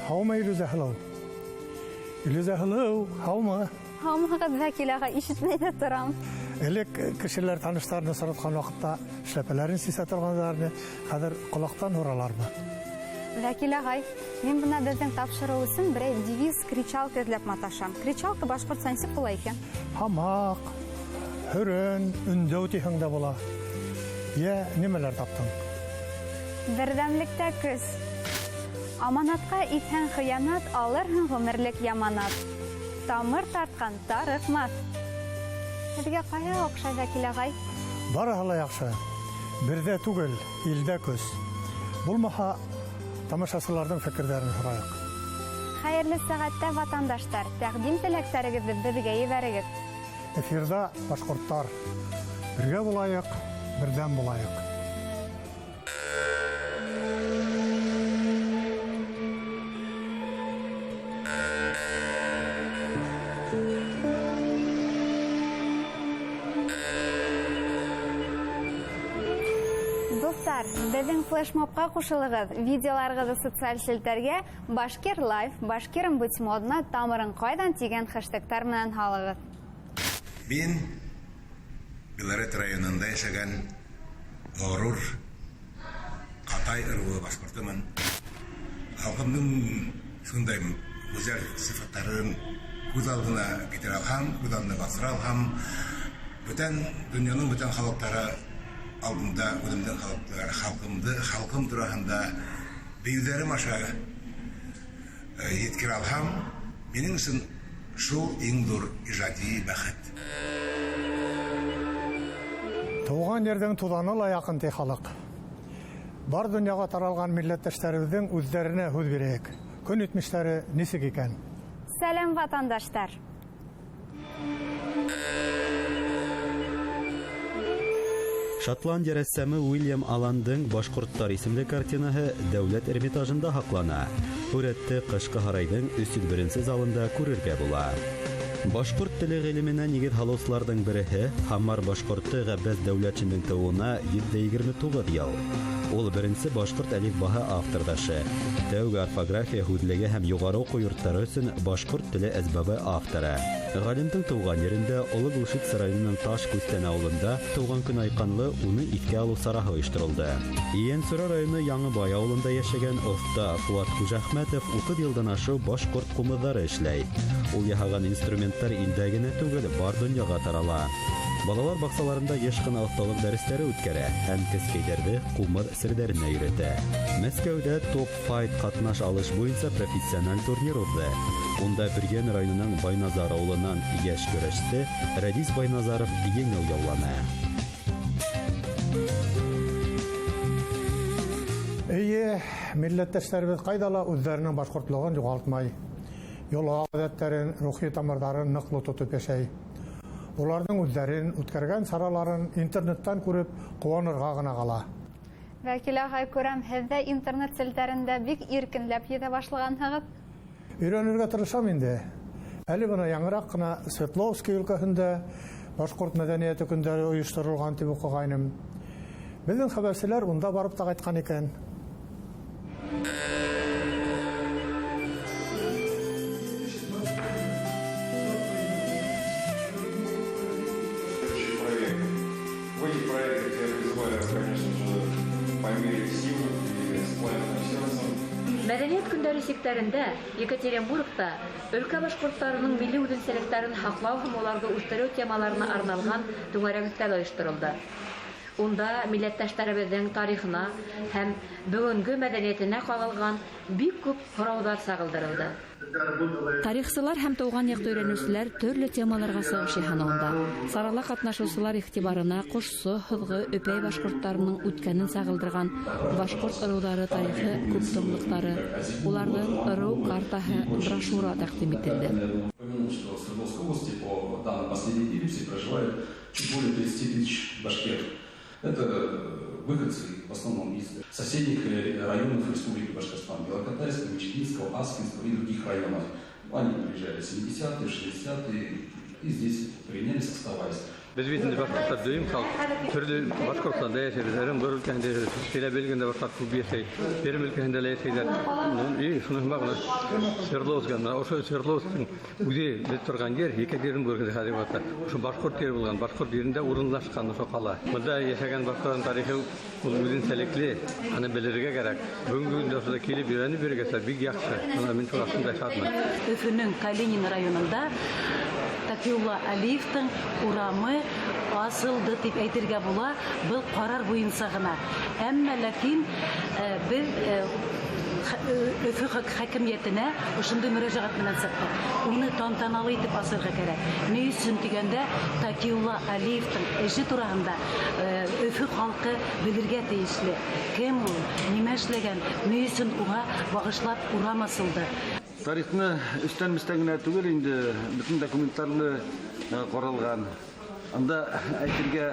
Һаумы, Илүзә һылыу? Илүзә һылыу, һаумы? Һаумыһығыҙ, Вәкил ағай, ишетмәй ҙә торам. Элек кешеләр таныштарын осратҡан ваҡытта эшләпәләрен сисә торғандар ине, хәҙер ҡолаҡтан һоралармы? Вәкил ағай, мин бына беҙҙең тапшырыу өсөн берәй девиз, кричалка эҙләп маташам. Кричалка башҡортса нисек була икән? Һамаҡ, һөрән, өндәү тиһәң дә була. Йә, нимәләр таптың? Берҙәмлектә көс. Аманатҡа итһәң хыянат, алырһың ғүмерлек яманат. Тамыр тартҡан тарыҡмаҫ. Һеҙгә ҡайһы оҡшай, Вәкил ағай? Барыһы ла яҡшы. Берҙә түгел, илдә көс. Булмаһа, тамашасыларҙың фекерҙәрен һорайыҡ. Хәйерле сәғәттә, ватандаштар! Тәҡдим теләктәрегеҙҙе беҙгә ебәрегеҙ. Эфирҙа башҡорттар. Бергә булайыҡ, берҙәм булайыҡ. Дуҫтар, беҙҙең флешмобҡа ҡушылығыҙ. Видеоларығыҙҙы социаль селтәргә Башкир Лайф, Башкирым быть модно, Тамырың ҡайҙан тигән хэштегтар менән һалығыҙ. Мин Белорет районында йәшәгән ғорур Ҡатай ырыуы башҡортомон. Халҡымдың шундай гүзәл сифаттарын күҙ алдына килтерә алһам, күҙ алдына баҫтыра алһам, бүтән донъяның бүтән халыҡтары алдында үҙемдең халыҡтар, халҡымды, халҡым тураһында бейеүҙәрем аша еткерә алһам, минең өсөн шул иң ҙур ижади бәхет. Тыуған ерҙең туҙаны ла яҡын, ти халыҡ. Бар донъяға таралған милләттәштәребеҙҙең үҙҙәренә һүҙ бирәйек. Көн итмештәре нисек икән? Сәләм, ватандаштар! Шотландия рәссамы Уильям Аландың «Башҡорттар» исемле картинаһы Дәүләт Эрмитажында һаҡлана. Һүрәтте Ҡышҡы һарайҙың 301 залында күрергә була. Башҡорт теле ғилеменә нигеҙ һалыусыларҙың береһе Һамар башҡорто Ғәббәс Дәүләтшиндең тыуыуына 129 йыл. Ул беренсе башҡорт әлифбаһы авторҙашы, тәүге орфография һүҙлеге һәм юғары уҡыу йорттары өсөн башҡорт теле әсбабы авторы. Ғалимдың тыуған ерендә Оло Глушица районының Таш Күстән ауылында тыуған көн айҡанлы уны иҫкә алыу сараһы ойошторолдо. Ейәнсура районы Яңыбай ауылында йәшәгән оҫта Фуат Хужәхмәтов 30 йылдан ашыу башҡорт ҡумыҙҙары эшләй. Ул яһаған инструменттар илдә генә түгел, бар донъяға тарала. Балалар баҡсаларында йыш ҡына оҫталыҡ дәрестәре үткәрә һәм кескәйҙәрҙе ҡумыҙ серҙәренә өйрәтә. Мәскәүҙә топ-файт ҡатнаш алыш буйынса профессиональ турнир уҙҙы. Унда Бөрйән районының Байназар ауылынан йәш көрәшсе Рәдис Байназаров еңеү яуланы. Эйе, милләттәштәребеҙ ҡайҙа ла үҙҙәренең башҡортлоғон юғалтмай. Йола ғәҙәттәрен, рухи тамырҙарын ныҡлы тотоп йәшәй. Уларҙың үҙҙәрен үткәргән сараларын интернеттан күреп ҡыуанырға ғына ҡала. Вәкил ағай, күрәм, һеҙ ҙә интернет селтәрендә бик иркенләп йөҙә башлағанһығыҙ. Өйрәнергә тырышам инде. Әле бына яңыраҡ ҡына Свердловский өлкәһендә башҡорт мәҙәниәте көндәре ойошторолған тип уҡығайным. Беҙҙең хәбәрселәр унда барып та ҡайтҡан икән. Мәҙәниәт көндәре сиктәрендә Екатеринбургта өлкә башҡорттарының милли үҙенсәлектәрен һаҡлау һәм уларҙы үҫтереү темаларына арналған түңәрәк өҫтәл ойошторолдо. Унда милләттәштәребеҙҙең тарихына һәм бөгөнгө мәҙәниәтенә ҡағылған бик күп һорауҙар сағылдырылды. Тарихсылар һәм тыуған яҡты өйрәнеүселәр төрлө темаларға сығыш яһаны унда. Сарала ҡатнашыусылар иғтибарына Ҡошсо, Һыҙғы, Өпәй башҡорттарының үткәнен сағылдырған башҡорт ырыуҙары тарихы күптомлыҡтары, уларҙың ырыу картаһы, брошюра тәҡдим ителде. Упомянул, что в Свердловской области по данным последней переписи проживает чуть более 30 тысяч башкир. Это выходцы в основном из соседних районов Республики Башкортостан, Белокатайского, Мечетлинского, Аскинского и других районов. Они приезжали в 70-е, 60-е и здесь принялись, оставались. Беҙ бит инде башҡорттар дөйөм халыҡ. Төрлө Башҡортостанда йәшәйбеҙ, Ырымбур өлкәһендә йәшәйбеҙ, Силәбе башҡорт күп йәшәй, Пермь өлкәһендә лә йәшәйҙәр. И шуның һымаҡ Свердловск, ошо Свердловсктың үҙе беҙ торған ер Екатеринбург хәҙер ваҡытта. Ошо башҡорт ере булған, башҡорт ерендә урынлашҡан ошо ҡала. Бында йәшәгән башҡорттарҙың тарихы ул үҙенсәлекле, аны белергә кәрәк. Бөгөнгө көндә ошода килеп өйрәнеп йөрөгәс бик яҡшы. Бына мин шуға шундай шатмын. Өфөнөң Калинин районында Такиулла Алиевтың урамы асылды тип әйтергә була, был ҡарар буйынса ғына. Әммә ләкин беҙ Өфө хакимиәтенә ошондай мөрәжәғәт менән сыҡтыҡ. Уны тантаналы итеп асырға кәрәк. Ни өсөн тигәндә, Такиулла Алиевтың эше тураһында Өфө халҡы белергә тейешле. Кем ул, нимә эшләгән, ни өсөн уға бағышлап урам асылды. Тарихны өҫтән-мөҫтән генә түгел инде, бөтөн документтарлы ҡаралған. Анда әйтергә,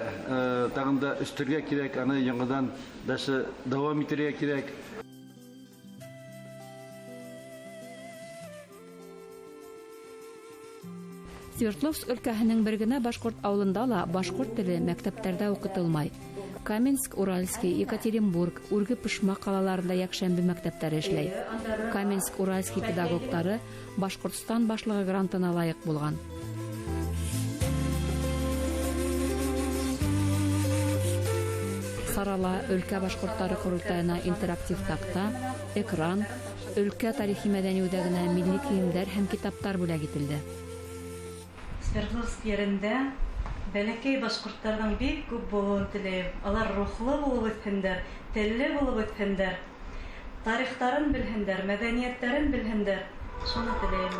тағын да өҫтәргә кәрәк, аны яңыдан дальше дауам итергә кәрәк. Свердловск өлкәһенең бер генә башҡорт ауылында ла башҡорт теле мәктәптәрҙә уҡытылмай. Каменск, Уральский, Екатеринбург, Үрге Пышма ҡалаларында йәкшәмбе мәктәптәре эшләй. Каменск, Уральский педагогтары Башҡортостан башлығы грантына лайыҡ булған. Сарала өлкә башҡорттары ҡоролтайына интерактив таҡта, экран, өлкә тарихи мәҙәни үҙәгенә милли кейемдәр һәм китаптар бүләк ителде. Свердловск ерендә бәләкәй башҡорттарҙың бик күп булыуын теләйем. Алар рухлы булып үҫһендәр, телле булып үҫһендәр, тарихтарын белһендәр, мәҙәниәттәрен белһендәр. Шуны теләйем.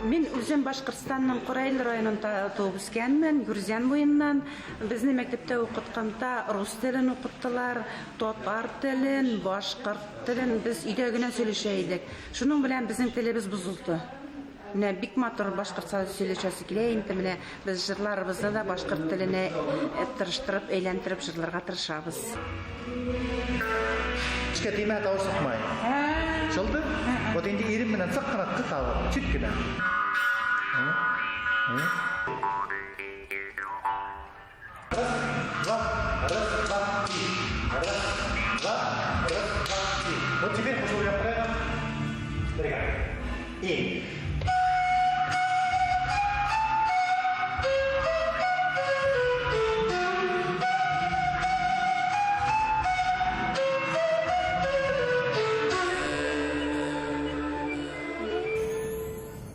Мин үзем Башҡортостандың Ҡурайыл районында тыуып үҫкәнмен, Гүрзән буйыннан. Беҙҙе мәктәптә уҡытҡанда рус телен уҡыттылар, татар телен, башҡорт телен беҙ өйҙә генә һөйләшә инек. Шуның белән беҙҙең телебеҙ боҙолдо. Менә бик матур башҡортса һөйләшәсе килә инде, менә беҙ жырларыбыҙҙы да башҡорт теленә тырыштырып, әйләндереп жырларға тырышабыҙ. Эшкә теймә, тауыш сыҡмай. Шылды? Вот инде ирем менән саҡ ҡына ҡыҫабыҙ, сит кенә. Раз, два, раз, два, три. Раз, два, раз, два, три. Вот теперь пошел я правильно. Бергә. И.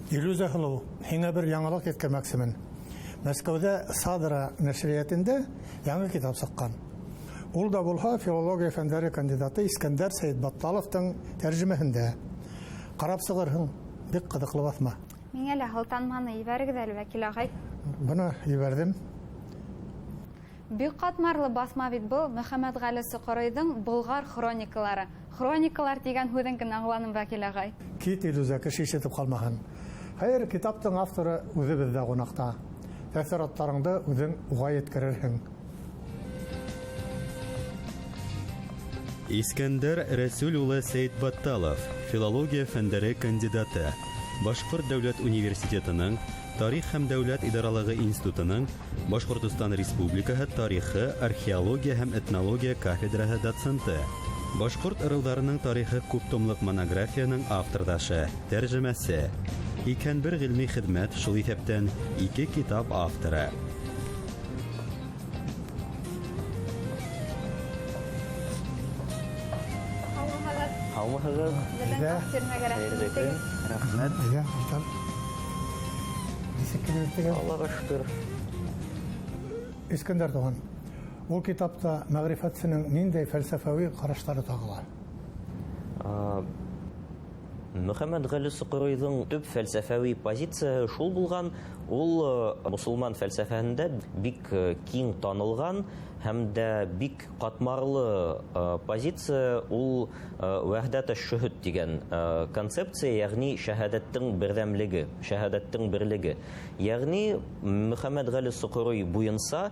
Илүзә һылыу, һиңә бер яңылыҡ еткермәксемен. Мәскәүҙә Садра нәшриәтендә яңы китап сыҡҡан. Ул да булһа филология фәндәре кандидаты Искәндәр Сәйетбатталовтың тәржемәһендә. Ҡарап сығырһың, бик ҡыҙыҡлы баҫма. Миңә лә һылтанманы ебәрегеҙ әле, Вәкил ағай. Бына ебәрҙем. Бик ҡатмарлы баҫма бит был Мөхәммәтғәле Соҡоройҙоң Болғар хроникалары. Хроникалар тигән һүҙен генә аңланым, Вәкил ағай. Кит, Илүзә, кеше ишетеп ҡалмаһын. Хәйер, китаптың авторы үҙе беҙҙә ҡунаҡта. Тәьҫораттарыңды үҙең уға еткерерһең. Искәндәр Рәсүл улы Сәйетбатталов, филология фәндәре кандидаты, Башҡорт дәүләт университетының Тарих һәм дәүләт идаралығы институтының Башҡортостан Республикаһы тарихы, археология һәм этнология кафедраһы доценты. Башҡорт ырыуҙарының тарихы күп томлыҡ монографияның авторҙашы, тәржемәсе. 81 ғилми хеҙмәт, шул иҫәптән 2 китап авторы. Һаумыһығыҙ. Рәхмәт. Нисек килеп? Аллаға шөкөр. Искәндәр туған, ул китапта мәғрифәтсенең ниндәй фәлсәфәүи ҡараштары тағыла? Мөхәммәтғәле Соҡоройҙоң төп фәлсәфәүи позицияһы шул булған, ул мосолман фәлсәфәһендә бик киң танылған Һәм дә бик ҡатмарлы позиция ул вәхдәт әш-шөһүд тигән концепция, ягъни шәһәдәттең берҙәмлеге, шәһәдәттең берлеге. Ягъни Мөхәммәтғәле Соҡорой буйынса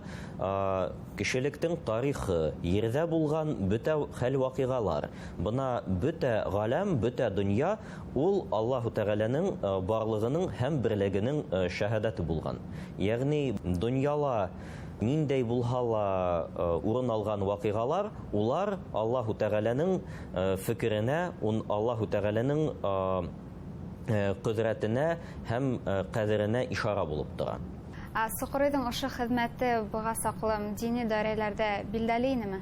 кешелектең тарихы, ерҙә булған бөтә хәл-ваҡиғалар, бына бөтә ғаләм, бөтә донъя ул Аллаһу Тәғәләнең барлығының һәм берлегенең шәһәдәте булған. Ягъни донъяла ниндәй булһа ла урын алған ваҡиғалар, улар Аллаһу Тәғәләнең фекеренә, Аллаһу Тәғәләнең ҡөҙрәтенә һәм ҡәҙеренә ишара булып тора. Соҡоройҙоң ошо хеҙмәте быға саҡлым дини даирәләрҙә билдәле инеме?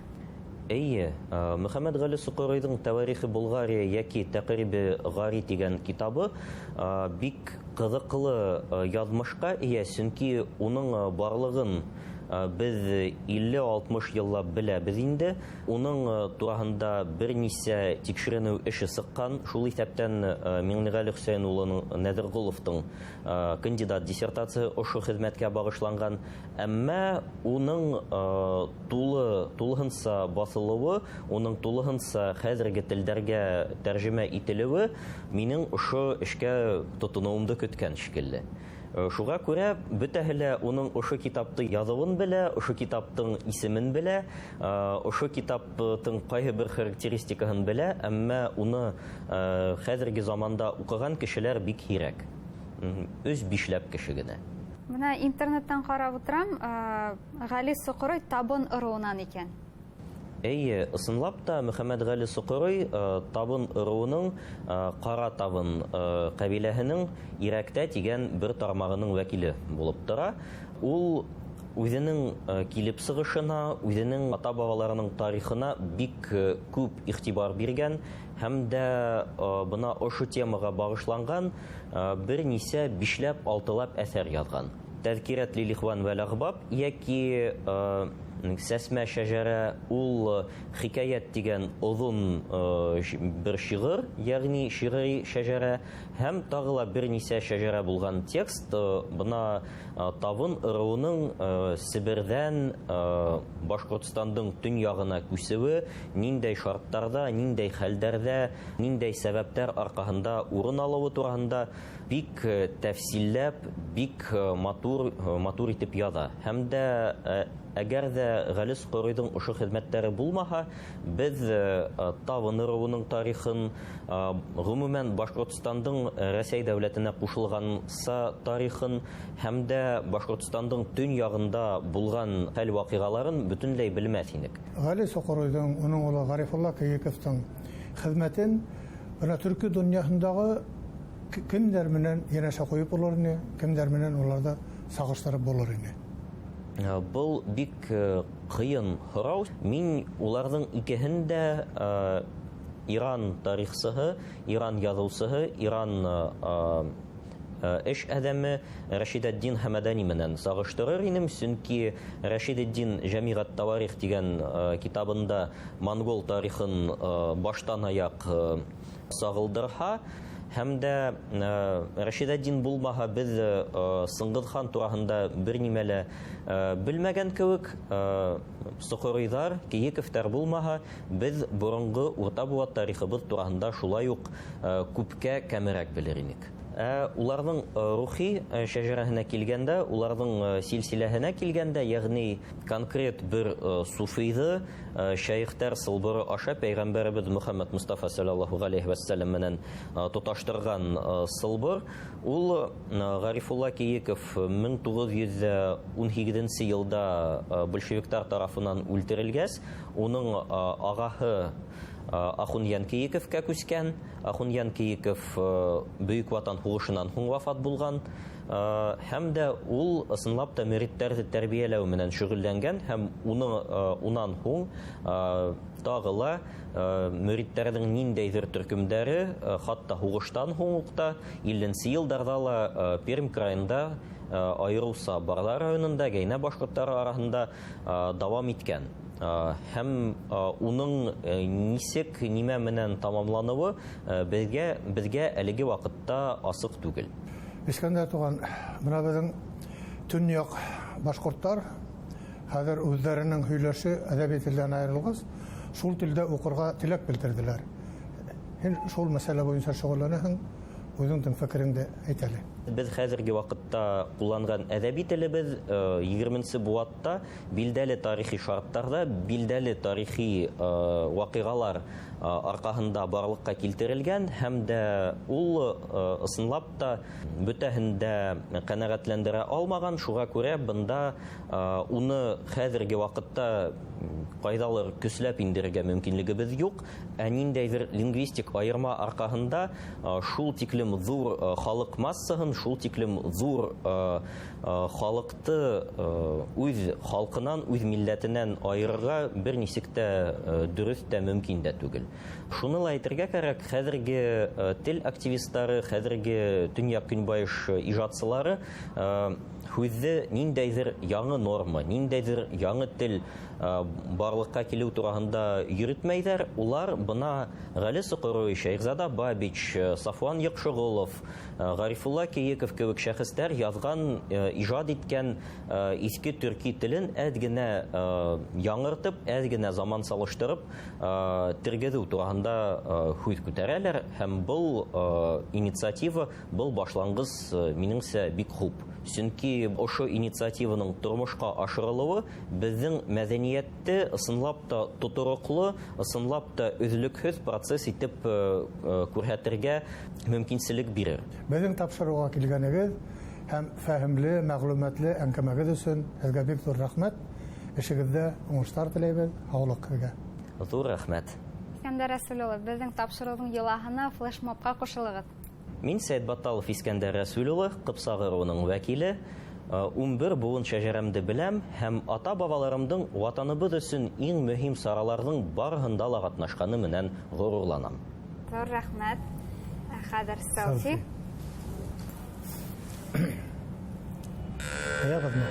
Эйе, Мөхәммәтғәле Соҡоройҙоң Тәвәрихе Болгария йәки Тәҡрибе Ғари тигән китабы бик ҡыҙыҡлы яҙмышҡа эйә, сөнки уның барлығын беҙ 50-60 йыллап беләбеҙ инде. Уның тураһында бер нисә тикшеренеү эше сыҡҡан, шул иҫәптән Миңлеғәле Хөсәйен улының Нәҙерғоловтың кандидат диссертацияһы ошо хеҙмәткә бағышланған. Әммә уның тулыһынса баҫылыуы, уның тулыһынса хәҙерге телдәргә тәржемә ителеүе минең ошо эшкә тотоноуымды көткән шикелле. Шуға күрә бөтәһе лә уның ошо китапты яҙыуын белә, ошо китаптың исемен белә, ошо китаптың ҡайһы бер характеристикаһын белә, әммә уны хәҙерге заманда уҡыған кешеләр бик һирәк. Өс бишләп кеше генә. Бына интернеттан ҡарап ултырам, Ғәли Соҡорой Табын ырыуынан икән. Эйе, ысынлап та Мөхәммәтғәле Соҡорой Табын ырыуының Ҡара Табын ҡәбиләһенең Ирәктә тигән бер тармағының вәкиле булып тора. Ул үҙенең килеп сығышына, үҙенең ата-бабаларының тарихына бик күп иғтибар биргән һәм дә бына ошо темаға бағышланған бер нисә бишләп, алтылап әҫәр яҙған. Тәҙкирәт лил-ихван вәл-әхбаб йәки Сәсмә шәжәрә ул хикәйәт тигән оҙон бер шиғыр, ягъни шиғри шәжәрә, һәм тағы ла бер нисә шәжәрә булған текст бына Табын ырыуының Себерҙән Башҡортостандың төньяғына күсеүе ниндәй шарттарҙа, ниндәй хәлдәрҙә, ниндәй сәбәптәр арҡаһында урын алыуы тураһында бик тәфсилләп, бик матур итеп яҙа. Һәм дә әгәр дә Ғәли Соҡоройҙоң ошо хеҙмәттәре булмаһа, беҙ Табын ырыуының тарихын, ғөмүмән Башҡортостандың Рәсәй дәүләтенә ҡушылғанса тарихын һәм дә Башҡортостандың төньяғында булған хәл-ваҡиғаларын бөтөнләй белмәҫ инек. Ғәли Соҡоройҙоң, уның улы Ғарифулла Кейековтың хеҙмәтен бына төрки донъяһындағы кемдәр менән йәнәшә ҡуйып булыр ине, кемдәр менән уларҙы сағыштырып булыр ине? Был бик ҡыйын һорау. Мин уларҙың икеһен дә Иран тарихсыһы, Иран яҙыусыһы, Иран эш әҙәме Рәшидетдин Хәмәдәни менән сағыштырыр инем, сөнки Рәшидетдин Жәмиғәт Таварих тигән китабында монгол тарихын баштан аяҡ сағылдырһа, һәм дә Рәшидетдин булмаһа, беҙ Сыңғыҙ хан тураһында бер нимә лә белмәгән кеүек, Соҡоройҙар, Кейековтар булмаһа, беҙ боронғо Урта быуат тарихыбыҙ тураһында шулай уҡ күпкә кәмерәк белер инек. Уларҙың рухи шәжәрәһенә килгәндә, уларҙың силсиләһенә килгәндә, йәғни конкрет бер суфийҙы шәйехтәр сылбыры аша пәйғәмбәребеҙ Мөхәммәд Мостафа саллаллаһу ғәләйһи вәссәләм менән тоташтырған сылбыр, ул Ғарифулла Кейеков мең туғыҙ йөҙ ун һигеҙенсе йылда большевиктар тарафынан үлтерелгәс, уның ағаһы Ахунйән Кейековка күскән. Ахунйән Кейеков Бөйөк Ватан һуғышынан һуң вафат булған. Һәм дә ул ысынлап та мөриттәрҙе тәрбиәләү менән шөғөлләнгән һәм унан һуң тағы ла мөриттәрҙең ниндәйҙер төркөмдәре, хатта һуғыштан һуң уҡ та илленсе йылдарҙа ла Пермь крайында, айырыуса Барҙа районында, Гәйнә башҡорттары араһында дауам иткән. Һәм уның нисек нимә менән тамамланыуы беҙгә әлеге ваҡытта асыҡ түгел. Искәндәр туған, бына беҙҙең төньяҡ башҡорттар Хәҙер үҙҙәренең һөйләше әҙәби телдән айырылғас, шул телдә уҡырға теләк белдерҙеләр. Һин шул мәсьәлә буйынса шөғөлләнәһең, үҙеңдең фекереңде әйт әле. Беҙ хәҙерге ваҡытта ҡулланған әҙәби телебеҙ 20-нсе быуатта билдәле тарихи шарттарҙа, билдәле тарихи ваҡиғалар арҡаһында барлыҡҡа килтерелгән һәм дә ул ысынлап та бөтәһен дә ҡәнәғәтләндерә алмаған. Шуға күрә бында уны хәҙерге ваҡытта ҡайҙалыр көсләп индерергә мөмкинлегебеҙ юҡ. Ә ниндәйҙер лингвистик айырма арҡаһында шул тиклем ҙур халыҡ массаһын, шул тиклем ҙур халыҡты үҙ халҡынан, үҙ милләтенән айырырға бер нисек тә дөрөҫ тә мөмкин дә түгел. Шуны ла әйтергә кәрәк, хәҙерге тел активистары, хәҙерге төньяҡ-көнбайыш ижадсылары һүҙҙе ниндәйҙер яңы норма, ниндәйҙер яңы тел барлыҡҡа килеү тураһында йөрөтмәйҙәр. Улар бына Ғәли Соҡорович, Шәйехзада Бабич, Сафуан Йыҡшығолов, Ғарифулла Кейеков кеүек шәхестәр яҙған, ижад иткән иҫке төрки телен әҙ генә яңыртып, әҙ генә заман салыштырып тергеҙеү тураһында һүҙ күтәрәләр. Һәм был инициатива, был башланғыс, минеңсә, бик хуп. Сөнки ошо инициативаның тормошҡа ашырылыуы беҙҙең мәҙәниәтте ысынлап та тотороҡло, ысынлап та өҙлөкһөҙ процесс итеп күрһәтергә мөмкинселек бирер. Беҙҙең тапшырыуға килгәнегеҙ һәм фәһемле, мәғлүмәтле әңгәмәгеҙ өсөн һеҙгә бик ҙур рәхмәт. Эшегеҙҙә уңыштар теләйбеҙ. Һаулыҡ һеҙгә. Ҙур рәхмәт. Иҫкәндәр Рәсүл улы, беҙҙең тапшырыуҙың йолаһына флешмобҡа ҡушылығыҙ. Мин Сәйетбатталов Иҫкәндәр Рәсүл улы, Ҡыпсаҡ ырыуының вәкиле. 11 быуын шәжәрәмде беләм һәм ата-бабаларымдың ватаныбыҙ өсөн иң мөһим сараларҙың барыһында ла ҡатнашҡаны менән ғорурланам. Ҙур рәхмәт. Хәҙер селфи. Ҡуябыҙмы?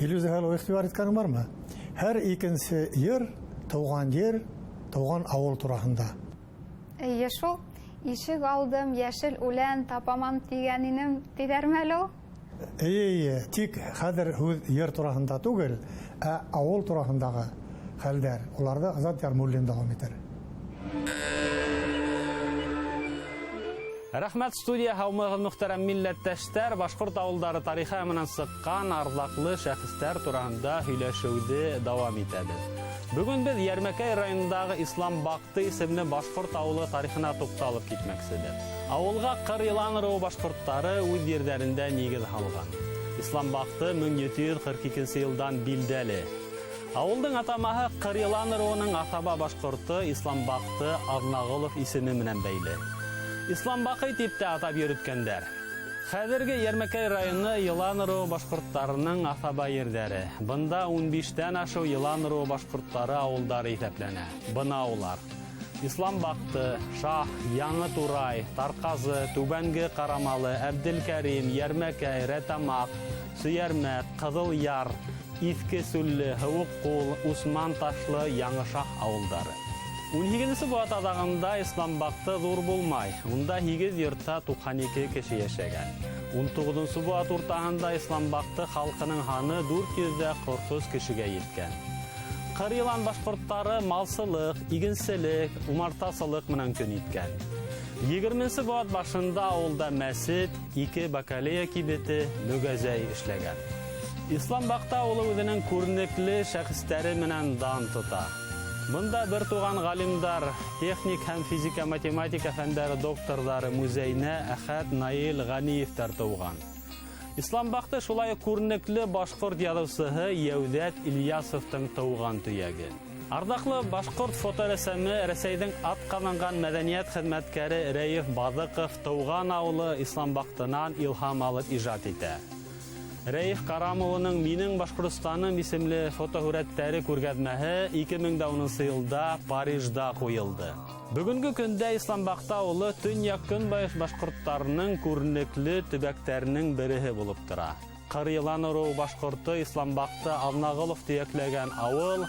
Илүзә, әле иғтибар иткәнең бармы? Һәр икенсе йыр тыуған ер, тыуған ауыл тураһында. Эйе шул. Ишек алдым, йәшел үлән тапамам тигән инем, тиҙәрме әле ул? Эйе, эйе. Тик хәҙер һүҙ ер тураһында түгел, ә ауыл тураһындағы хәлдәр. Уларҙы Азат Ярмуллин дауам итер. Рәхмәт, студия, һаумыһығыҙ, мөхтәрәм милләттәштәр. Башҡорт ауылдары тарихы менән сыҡҡан арҙаҡлы шәхестәр тураһында һөйләшеүҙе дауам итәбеҙ. Бөгөн беҙ Йәрмәкәй районындағы Исламбаҡты исемле башҡорт ауылы тарихына туҡталып китмәксебеҙ. Ауылға Ҡыр йылан ырыуы башҡорттары үҙ ерҙәрендә нигеҙ һалған. Исламбаҡты 1742 йылдан билдәле. Ауылдың атамаһы Ҡыр йылан ырыуының аҫаба башҡорто Исламбаҡты Аҙнағолов исеме менән бәйле. Исламбаҡый тип тә атап йөрөткәндәр. Хәҙерге Йәрмәкәй районы йылан ырыуы башҡорттарының аҫаба ерҙәре. Бында 15-тән ашыу йылан ырыуы башҡорттары ауылдары иҫәпләнә. Бына улар: Исламбаҡты, Шах, Яңы Турай, Тарҡазы, Түбәнге Ҡарамалы, Әбделкәрим, Йәрмәкәй, Рәтамаҡ, Сөйәрмәт, Ҡыҙыл Яр, Иҫке Сүлле, Һыуыҡ Ҡул, Усман Ташлы, Яңы Шах ауылдары. 18-нсе быуат аҙағында Исламбаҡты ҙур булмай. Унда 8 йортта 92 кеше йәшәгән. 19-нсы быуат уртаһында Исламбаҡты халҡының һаны 443 кешегә еткән. Ҡыр йылан башҡорттары малсылыҡ, игенселек, умартасылыҡ менән көн иткән. 20-нсе быуат башында ауылда мәсет, 2 бакалея кибете, мөгәзәй эшләгән. Исламбаҡты ауылы үҙенең күренекле шәхестәре менән дан тота. Бында бер туған ғалимдар, техник һәм физика-математика фәндәре докторҙары Музәйнә, Әхәт, Наил Ғәниевтәр тыуған. Исламбаҡты шулай уҡ күренекле башҡорт яҙыусыһы Йәүҙәт Ильясовтың тыуған төйәге. Арҙаҡлы башҡорт фоторәссамы, Рәсәйҙең атҡаҙанған мәҙәниәт хеҙмәткәре Рәйеф Баҙыҡов тыуған ауылы Исламбаҡтынан илһам алып ижад итә. Рәйеф Карам улының Минең Башҡортостаным исемле фотоһүрәттәре күргәҙмәһе 2010 йылда Парижда ҡуйылды. Бөгөнгө көндә Исламбаҡты ауылы төньяҡ-көнбайыш башҡорттарының күренекле төбәктәренең береһе булып тора. Ҡыр йылан ырыуы башҡорто Исламбаҡты Аҙнағолов төйәкләгән ауыл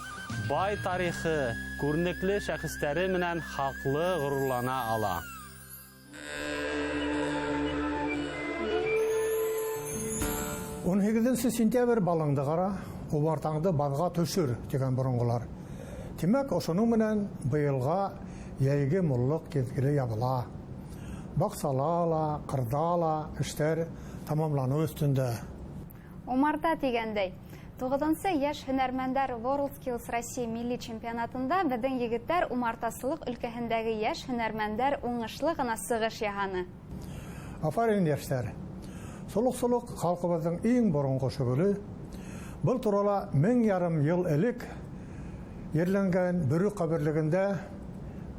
бай тарихы, күренекле шәхестәре менән хаҡлы ғорурлана ала. Он һигеҙенсе сентябрь балыңды ҡара, умартаңды баҙға төшөр, тигән боронғолар. Тимәк, ошоноң менән быйылға йәйге муллыҡ миҙгеле ябыла. Баҡсала ла, ҡырҙа ла эштәр тамамланыу өҫтөндә. Умарта тигәндәй, 9-нсы йәш һөнәрмәндәр WorldSkills Россия милли чемпионатында беҙҙең егеттәр умартасылыҡ өлкәһендәге йәш һөнәрмәндәр уңышлы ғына сығыш яһаны. Афарин, йәштәр! Солоҡсолоҡ халҡыбыҙҙың иң боронғо шөғөлө. Был турала 1500 йыл элек ерләнгән Бөрө ҡәберлегендә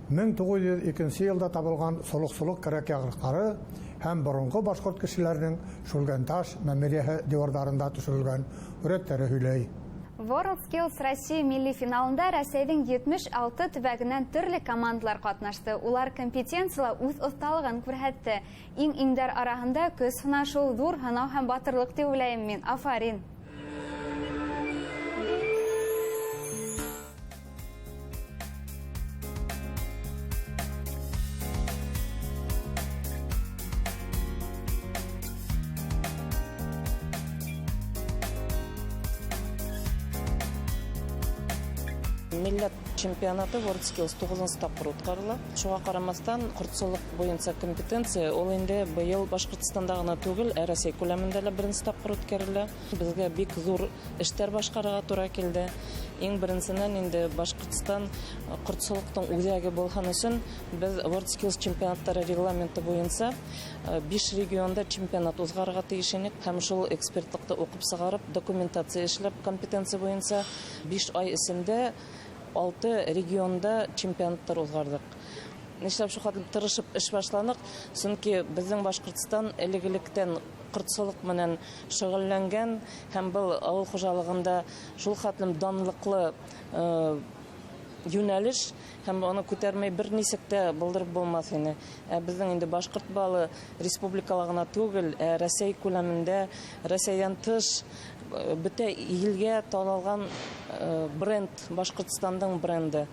1902 йылда табылған солоҡсолоҡ кәрәк-яраҡтары һәм боронғо башҡорт кешеләренең Шүлгәнташ мәмерйәһе диуарҙарында төшөрөлгән һүрәттәре һөйләй. WorldSkills Россия милли финалында Рәсәйҙең 76 төбәгенән төрлө командалар ҡатнашты. Улар компетенцияла үҙ оҫталығын күрһәтте. Иң-иңдәр араһында көс һынашыу ҙур һынау һәм батырлыҡ тип уйлайым мин. Афарин! Милләт чемпионаты WorldSkills 9-нсы тапҡыр үткәрелә. Шуға ҡарамаҫтан, ҡортсолоҡ буйынса компетенция ул инде быйыл Башҡортостанда ғына түгел, ә Рәсәй күләмендә лә беренсе тапҡыр үткәрелә. Беҙгә бик ҙур эштәр башҡарырға тура килде. Иң беренсенән инде Башҡортостан ҡортсолоҡтоң үҙәге булһын өсөн беҙ WorldSkills чемпионаттары регламенты буйынса 5 регионда чемпионат уҙғарырға тейеш инек һәм шул экспертлыҡты уҡып сығарып, документация эшләп компетенция буйынса 5 ай эсендә 6 регионда чемпионаттар уҙғарҙыҡ. Нишләп шул хәтлем тырышып эш башланыҡ? Сөнки беҙҙең Башҡортостан элек-электән ҡортсолоҡ менән шөғөлләнгән һәм был ауыл хужалығында шул хәтлем данлыҡлы йүнәлеш һәм уны күтәрмәй бер нисек тә булдырып булмаҫ ине. Ә беҙҙең инде башҡорт балы республикала ғына түгел, ә Рәсәй күләмендә, Рәсәйҙән тыш бөтә илгә танылған бренд, Башҡортостандың бренды.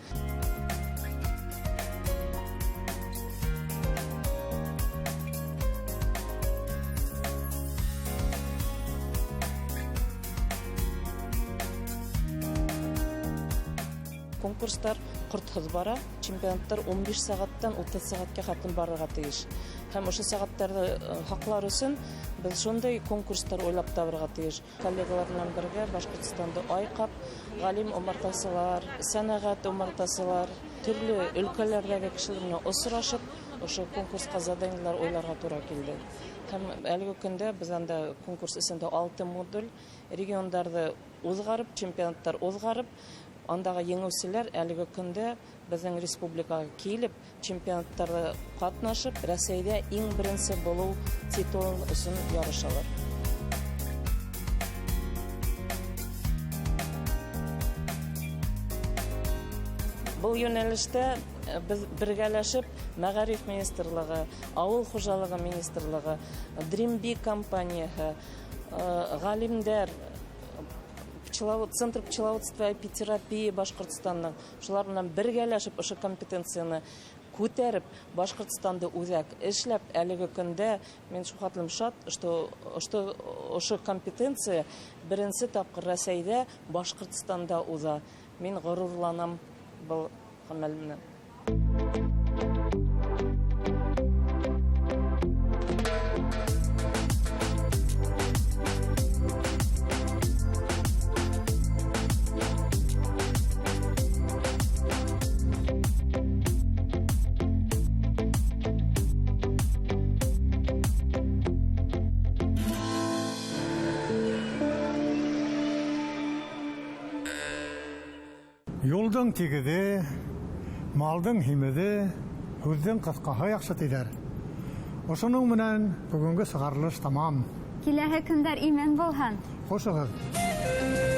Конкурстар ҡортһоҙ бара, чемпионаттар 15 сәғәттән 30 сәғәткә хәтлем барырға тейеш. Һәм ошо сәғәттәрҙе һаҡлар өсөн беҙ шундай конкурстар уйлап табырға тейеш. Коллегалар менән бергә Башҡортостанды айҡап, ғалим умартасылар, сәнәғәт умартасылар, төрлө өлкәләрҙәге кешеләр менән осрашып, ошо конкурсҡа заданиелар уйларға тура килде. Һәм әлеге көндә беҙ анда конкурс эсендә 6 модуль региондарҙы уҙғарып, чемпионаттар уҙғарып, андағы еңеүселәр әлеге көндә беҙҙең республикаға килеп, чемпионаттарҙа ҡатнашып, Рәсәйҙә иң беренсе булыу титулын өсөн ярышалар. Был йүнәлештә беҙ бергәләшеп Мәғариф министрлығы, Ауыл хужалығы министрлығы, Dream Bee компанияһы, ғалимдәр, Центр пчеловодства и апитерапии Башҡортостандың, шулар менән бергәләшеп ошо компетенцияны күтәреп, Башҡортостанды үҙәк эшләп, әлеге көндә мин шул хәтлем шат, что ошо компетенция беренсе тапҡыр Рәсәйҙә Башҡортостанда уҙа. Мин ғорурланам был ғәмәл менән. Юлдың тигеҙе, малдың һимеҙе, һүҙҙең ҡыҫҡаһы яҡшы тиҙәр. Ошоноң менән бөгөнгө сығарылыш тамам. Киләһе көндәр имен булһын. Хушығыҙ.